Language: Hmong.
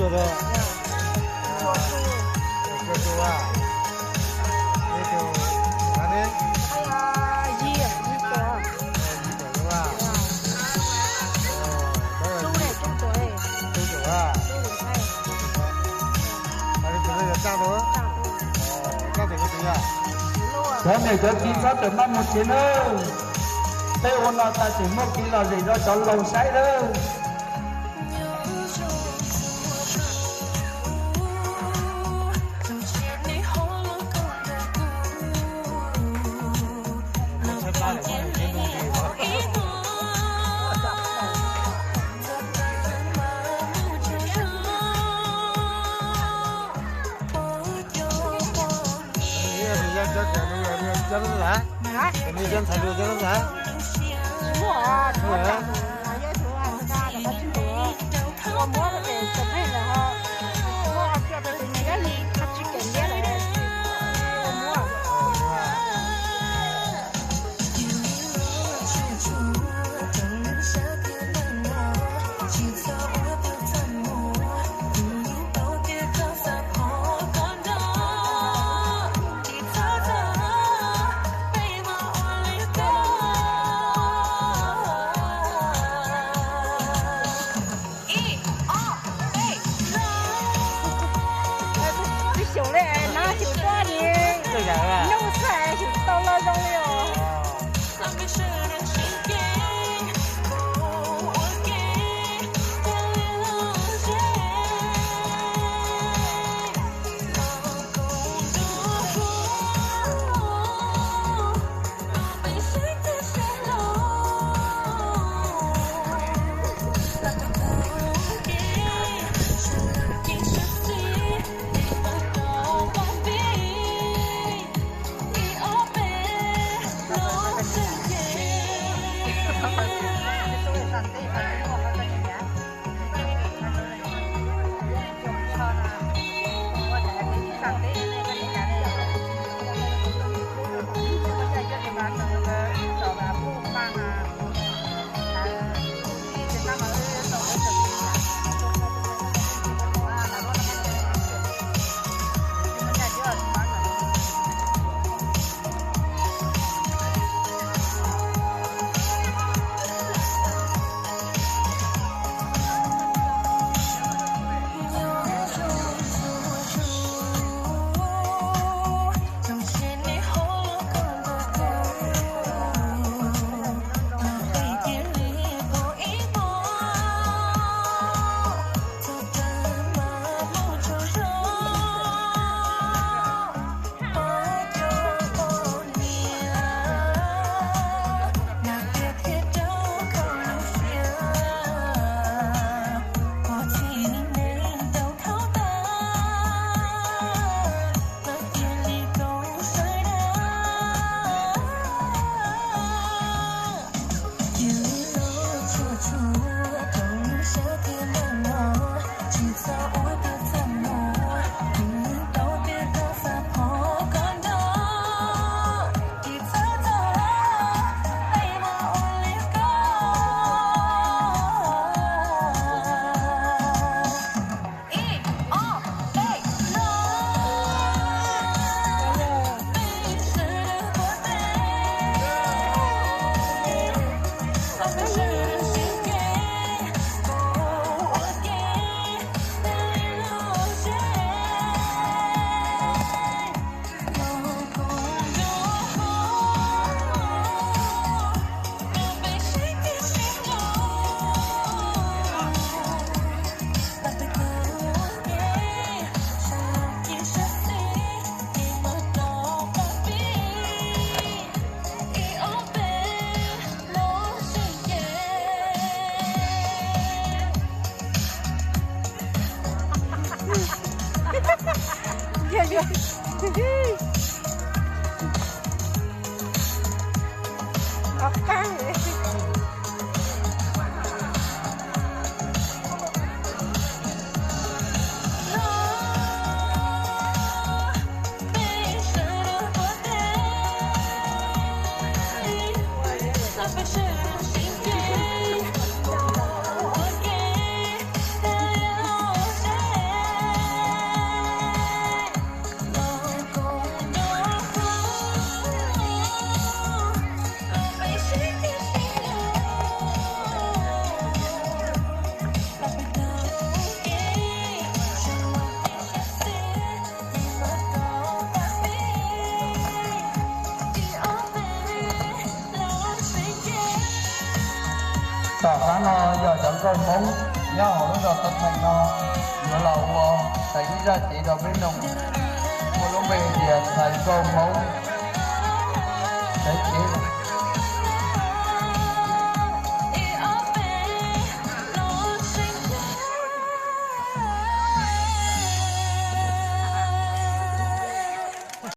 Ua su a. Ib tug hab ne? Yim, yim tug. Yim tug lawm a. Tub ne, tub tug. Tub tug a. Tub tug. Hais li tus no yog Tsaaj tug? Tsaaj tug. Cov niam cov txiv txhob tawm maj mus tsev nawb. Peb ua no tas tseem muaj kev lom zem rau cov laus saib nawb. Tom qab no yog cov nkauj Hmoob nyob hauv lub zos Tau Theem no yuav los ua tau ib zaj cev rau peb mloog, ua lub npe hais tias ntxhais nkauj Hmoob.